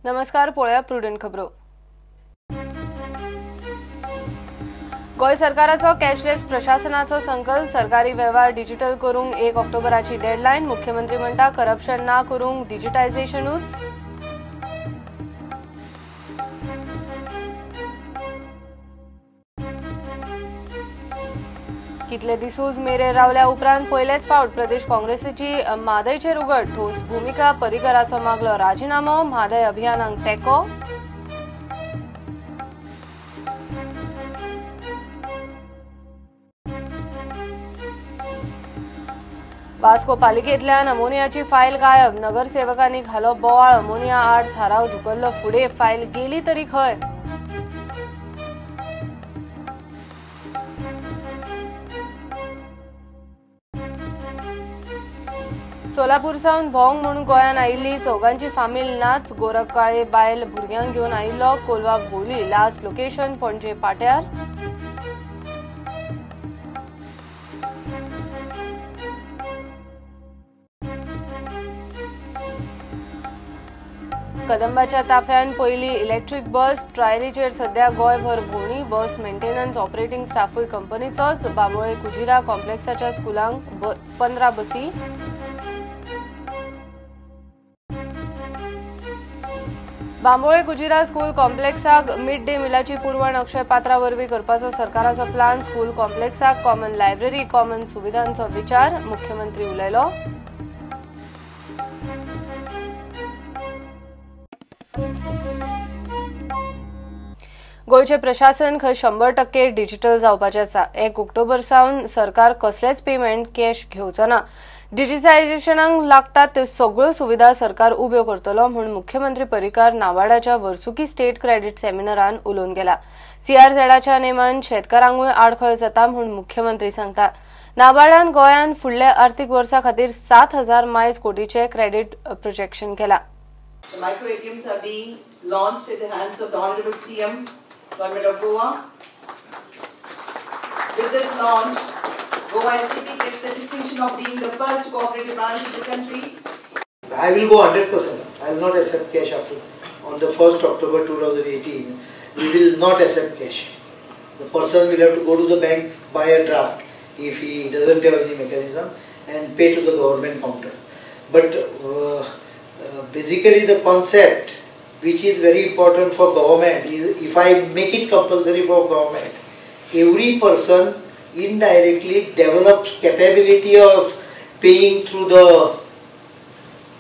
नमस्कार, पळोवया प्रुडंट खबरो. गोंय सरकाराचो कॅशलेस प्रशासनाचो संकल्प, सरकारी वेव्हार डिजिटल करूंक 1 ऑक्टोबराची डेडलायन. मुख्यमंत्री म्हणटा करप्शन ना करूंक डिजिटायझेशनूच. कितले दिसूच मेरेर रावल्या उपरांत पयलेच फावट प्रदेश काँग्रेसीची म्हादयचेर उगड, ठोस भुमिका, पर्रीकराचो मागलो राजिनामो, म्हादय अभियानाक तेंको. वास्को पालिकेंतल्यान अमोनियाची फायल गायब, नगरसेवकांनी घालो बोवाळ, अमोनिया आड थाराव धुकल्लो फुडें, फायल गेली तरी खंय? सोलापूर सावन भोंग म्हूण गोंयांत आयिल्ली चौगांची फामील नाच, गोरख काळे बायल भुरग्यांक घेवन आयिल्लो, कोलवा भोवली, लास्ट लोकेशन पणजे पाट्यार. कदंबाच्या ताफ्यान पयली इलेक्ट्रीक बस ट्रायलीचेर सध्या गोंयभर भोंवणी, बस मेंटेनन्स ऑपरेटिंग स्टाफूय कंपनीचोच. बांबोळे कुजिरा कॉम्प्लेक्साच्या स्कुलांक 15 बसी. बांबोळे कुजिरा स्कूल कॉम्प्लेक्साक मिड डे मिलाची पुरवण अक्षय पात्रा वरवीं करपाचो सरकाराचो प्लान. स्कूल कॉम्प्लेक्साक कॉमन लायब्ररी, कॉमन सुविधांचो विचार, मुख्यमंत्री उलयलो. गोंयचें प्रशासन खंय 100% डिजिटल जावपाचें आसा. 1 ऑक्टोबर सावन सरकार कसलेंच पेमेंट कॅश घेवचो ना. डिजिटायझेशनाक लागतात त्यो सगळ्यो सुविधा सरकार उब्यो करतलो म्हूण मुख्यमंत्री पर्रीकार नाबार्डाच्या वर्सुकी स्टेट क्रेडीट सेमिनारान उलोवन गेला. सीआरझेडाच्या नेमान शेतकारांकूय आडखळ जाता म्हूण मुख्यमंत्री सांगता. नाबार्डान गोंयांत फुडल्या आर्थीक वर्सा खातीर 7,000 मायज कोटीचे क्रेडीट प्रोजेक्शन केला. The micro ATMs are being launched at the hands of the Honorable CM, Government of Goa. With this launch, Goa SCB gets the distinction of being the first cooperative branch in the country. I will go 100%. I will not accept cash after. On the 1st October 2018, we will not accept cash. The person will have to go to the bank, buy a draft if he doesn't have any mechanism, and pay to the government counter. But basically the concept which is very important for government is, if I make it compulsory for government, every person indirectly develops capability of paying through the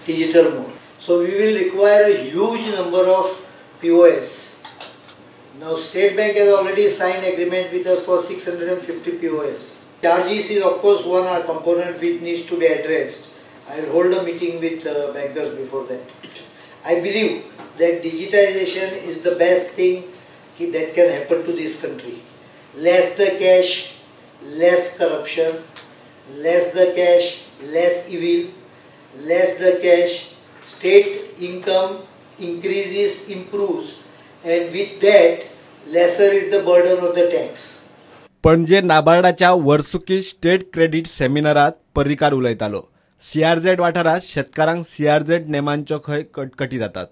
digital mode. So we will require a huge number of POS. Now State Bank has already signed agreement with us for 650 POS. Charges is of course one component which needs to be addressed. I will hold a meeting with bankers before that. I believe that digitization is the best thing that can happen to this country. Less the cash, less corruption, less the cash, less evil, less the cash, state income increases, improves, and with that, lesser is the burden of the tax. Panaji नाबार्डाच्या वर्सुकी state credit सेमिनारात Parrikar उलयतालो. CRZ वाठारात शेतकारांक CRZ नेमांच्यो खंय कटकटी जातात,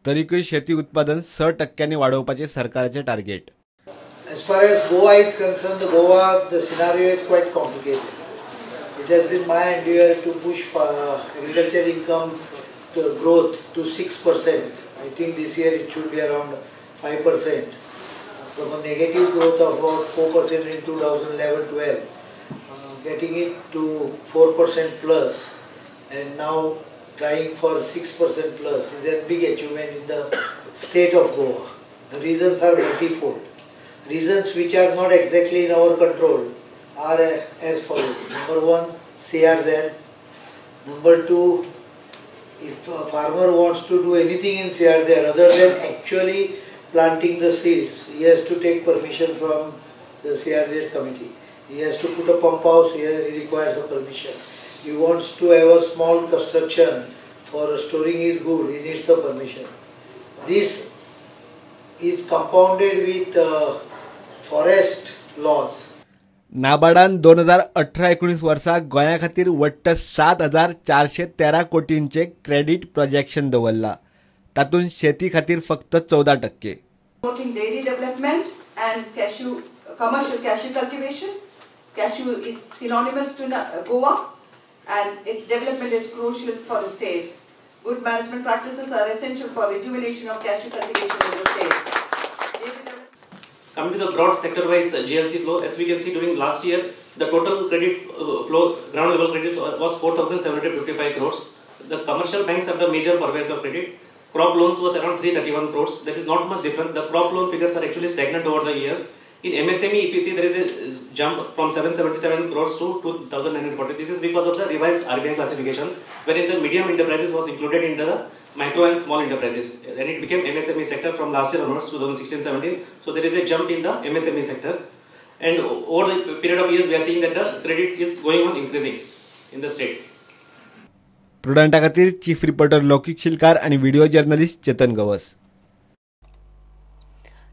तरीकूय शेती उत्पादन 6% वाडोवपाचें सरकाराचें target. As far as Goa is concerned, the scenario is quite complicated. It has been my endeavor to push for agriculture income to growth to 6%. I think this year it should be around 5%. From a negative growth of about 4% in 2011-12, getting it to 4% plus, and now trying for 6% plus is a big achievement in the state of Goa. The reasons are multifold. Reasons which are not exactly in our control are as follows. Number 1, CRZ. Number 2, if a farmer wants to do anything in CRZ other than actually planting the seeds, he has to take permission from the CRZ committee. He has to put a pump house, he requires a permission. He wants to have a small construction for storing his good, he needs a permission. This is compounded with forest laws. नाबार्डान 2018-19 वर्सा गोंया खातीर वट्ट 7,413 कोटींचे credit projection दवरला. तातूंत शेती खातीर फक्त 14%. Promoting dairy development and cashew, commercial cashew cultivation. Cashew is synonymous to Goa and its development is crucial for the state. Good management practices are essential for rejuvenation of cashew cultivation in the state. Coming to the broad sector-wise GLC flow, as we can see during last year, the total credit flow, ground level credit was 4,755 crores. The commercial banks are the major purveyors of credit. Crop loans was around 331 crores. There is not much difference. The crop loan figures are actually stagnant over the years. In MSME, if you see, there is a jump from 777 crores to 2,940. This is because of the revised RBI classifications, wherein the medium enterprises was included in the micro and small enterprises, and it became MSME sector from last year onwards, 2016-17. So there is a jump in the MSME sector, and over the period of years, we are seeing that the credit is going on increasing in the state. प्रुडंटा खातीर chief reporter लौकिक शिलकार आणि video journalist Chetan Gawas.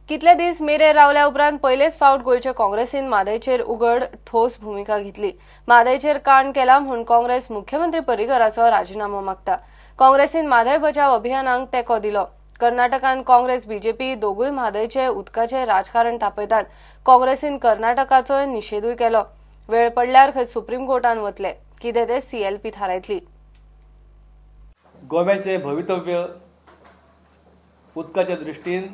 कितले दीस मेरे रावल्या उपरांत पयलेच फावट गोंयचे काँग्रेसीन म्हादयचेर उगड ठोस भूमिका घेतली. म्हादयचेर काण केला म्हूण काँग्रेस मुख्यमंत्री पर्रीकराचो राजीनामो मागता. काँग्रेसीन म्हादय बचाव अभियानाक तेंको दिलो. कर्नाटकान काँग्रेस बीजेपी दोगूय म्हादयचे उदकाचे राजकारण तापयतात. काँग्रेसीन कर्नाटकाचोय निशेधूय केलो. वेळ पडल्यार खंय सुप्रीम कोर्टान वतले, कितें ते सीएलपी थारायतली. गोव्याचें भवितव्य उदकाच्या दृश्टीन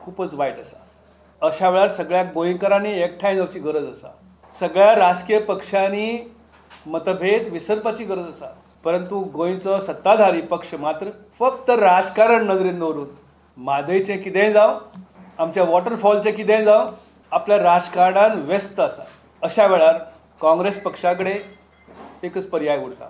खूपच वायट आसा. अशा वेळार सगळ्या गोंयकारांनी एकठांय जावची गरज आसा. सगळ्या राजकीय पक्षांनी मतभेद विसरपाची गरज आसा. परंतु गोंयचो सत्ताधारी पक्ष मात्र फक्त राजकारण नदरेन दवरून म्हादयचें कितेंय जावं, आमच्या वॉटरफॉलचें कितेंय जावं, आपल्या राजकारणान व्यस्त आसा. अशा वेळार काँग्रेस पक्षा कडेन एकच पर्याय उरता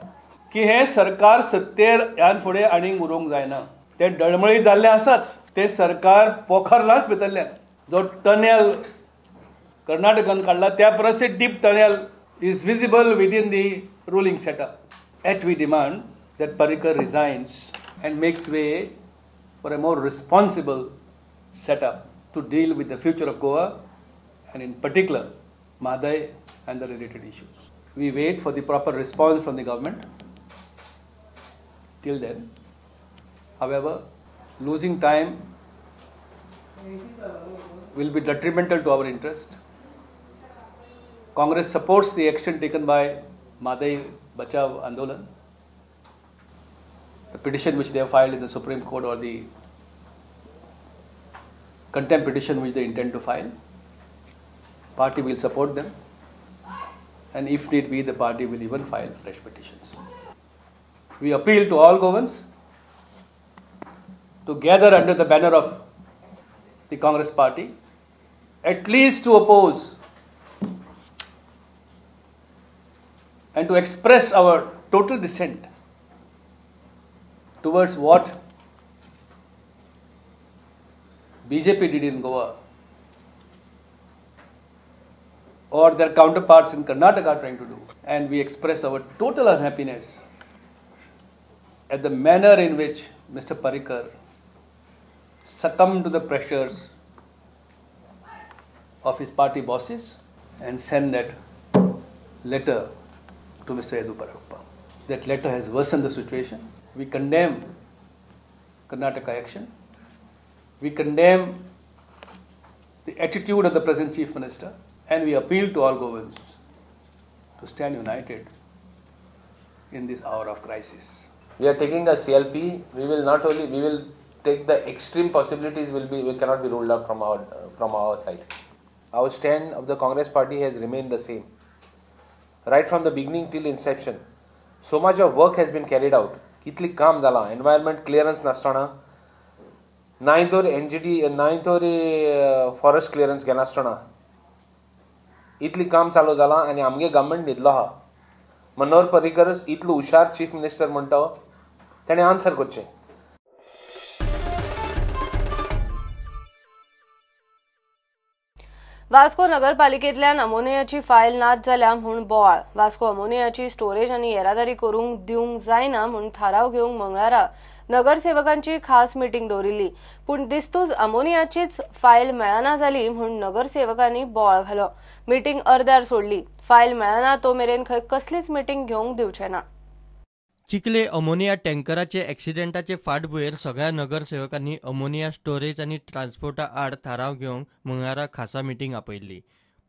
की हें सरकार सत्तेर ह्यान फुडें आनीक उरोवंक जायना. तें डळमळीत जाल्लें आसाच, तें सरकार पोखरलांच भितरल्यान. जो टनेल कर्नाटकान काडला त्या परस deep tunnel is visible within the ruling setup. Yet we demand that Parrikar resigns and makes way for a more responsible setup to deal with the future of Goa and in particular Mhadei and the related issues. We wait for the proper response from the government. Till then, however, losing time will be detrimental to our interest. Congress supports the action taken by Mhadei Bachav Andolan, the petition which they have filed in the Supreme Court or the contempt petition which they intend to file. Party will support them, and if need be, the party will even file fresh petitions. We appeal to all Goans to gather under the banner of the Congress party, at least to oppose and to express our total dissent towards what BJP did in Goa or their counterparts in Karnataka are trying to do. And we express our total unhappiness at the manner in which Mr. Parrikar succumbed to the pressures of his party bosses and sent that letter to Mr. Yeddyurappa. That letter has worsened the situation. We condemn Karnataka action. We condemn the attitude of the present Chief Minister, and we appeal to all Goans to stand united in this hour of crisis. We are taking a CLP. We will not only, we will take the extreme possibilities will be, we cannot be ruled out from our side. Our stand of the Congress party has remained the same right from the beginning till inception. So much of work has been carried out. कितली काम जाला, environment clearance नासतना, नाय तर NGT, नाय तर forest clearance घेनासतना इतली काम चालू जाला आनी आमगे गव्हर्मेंट न्हिदलो आहा. मनोहर पर्रीकर इतलो हुशार चीफ मिनिस्टर म्हणटा, तेणें आन्सर करचें. वास्को नगरपालिकेंतल्यान अमोनियाची फायल नाच जाल्या म्हूण बोवाळ. वास्को अमोनियाची स्टोरेज आनी येरादारी करूंक दिवंक जायना म्हूण थाराव घेवंक मंगळारा नगरसेवकांची खास मिटींग दवरिल्ली, पूण दिस्तूच अमोनियाचीच फायल मेळना जाली म्हूण नगरसेवकांनी बोवाळ घालो. मिटींग अर्द्यार सोडली. फायल मेळना तो मेरेन खंय कसलीच मिटींग घेवंक दिवचे ना. चिखले अमोनिया टँकराचे एक्सिडेंटाचे फाटभुंयेर सगळ्या नगरसेवकांनी अमोनिया स्टोरेज आनी ट्रान्सपोर्टा आड थाराव घेवंक मंगळारा खासा मिटींग आपयल्ली.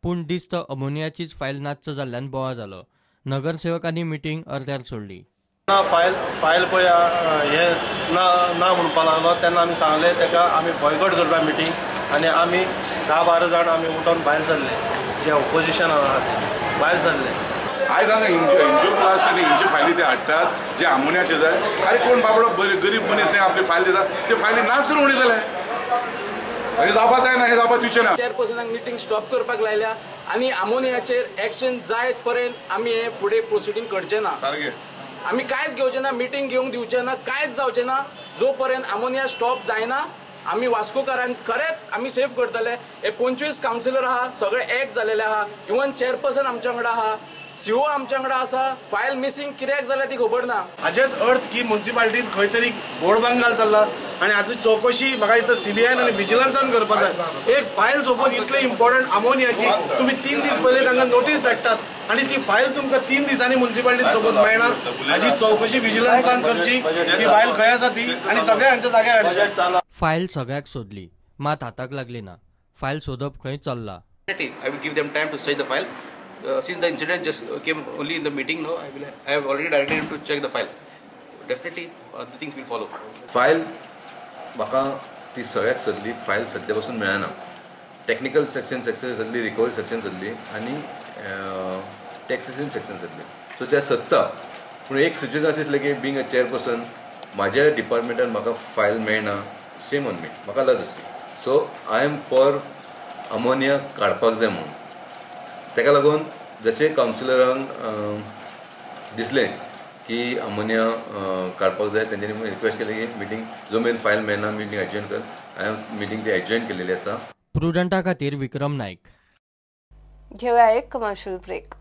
पूण दिस्त अमोनियाचीच फायल नाच्च जाल्ल्यान बोवाळ जालो. नगरसेवकांनी मिटींग अर्द्यार सोडली. ना फायल पळय हे ना ना म्हणपाक लागलो तेन्ना आमी सांगलें ताका आमी बॉयकॉट करता मिटींग आनी आमी 10-12 जाण आमी उठोन भायर सरले, जे ओपोजिशन आहा ते भायर सरले. आयज हांगा एनजीओ क्लास आनी हेंची फायली ते हाडटात जे आमोनियाचे जाय. आरे कोण बाबडो गरीब मनीस न्ही आपली फायल दिता, ते फायली नाच करून उडयतले. हें जावपा जायना, हें जावपा दिवचें ना. चेअरपर्सनाक मिटींग स्टॉप करपाक लायल्या आनी आमोनियाचेर एक्शन जायत पर्यंत आमी हे फुडें प्रोसिडींग करचे ना. सारकें आमी कांयच घेवचे ना, मिटींग घेवंक दिवचे ना, कांयच जावचें ना जो पर्यंत आमोनिया स्टॉप जायना. आमी वास्कोकारांक खरेंच आमी सेफ करतले. हे 25 कावन्सिलर आहा, सगळे एक जालेले आहा, इवन चेअरपर्सन आमच्या वांगडा आहा, सीओ आमच्या वांगडा आसा. फायल मिसींग कित्याक जाल्या ती खबर ना. हाजेच अर्थ की मुन्सिपालिटीन खंय तरी घोडबंगाल चल्ला आनी हाची चवकशी म्हाका दिसता सीबीआयन आनी विजिलन्सान करपाक जाय. एक फायल सपोज इतले इम्पॉर्टंट आमोनियाची तुमी 3 दीस पयलीं तांकां नोटीस धाडटात आनी ती फायल तुमकां 3 दिसांनी मुन्सिपालिटीन सपोज मेळना, हाची चवकशी विजिलन्सान करची, ती फायल खंय आसा ती आनी सगळ्या हांच्या जाग्यार हाडची. फायल सगळ्याक सोदली मात हाताक लागली ना. फायल सोदप खंय चल्ला. I will give them time to search the file. Since the incident just came only in the meeting, no, I have already directed him to check the file. Definitely, the things will follow. File म्हाका ती सगळ्याक sadly, file सद्या पासून मेळना. Technical section sadly, recovery section sadly आनी taxation section sadly. So त्या सत्ता पूण एक सिच्युएशन अशें दिसलें की बींग अ चेअरपर्सन म्हाज्या डिपार्टमेंटान म्हाका फायल मेळना, शेम ऑन मी, म्हाका लज आसली. So I am for ammonia काडपाक जाय म्हणून. ताका लागून जशें कावन्सिलरांक दिसलें की अमोनिया काडपाक जाय, तेंच्यांनी रिक्वेस्ट केली की मिटींग जो मेरेन फायल मेळना मिटींग एडजॉर्न कर. हांवें मिटींग ती एडजॉर्न केलेली आसा. प्रुडंटा खातीर विक्रम नायक. घेवया एक कमर्शियल ब्रेक.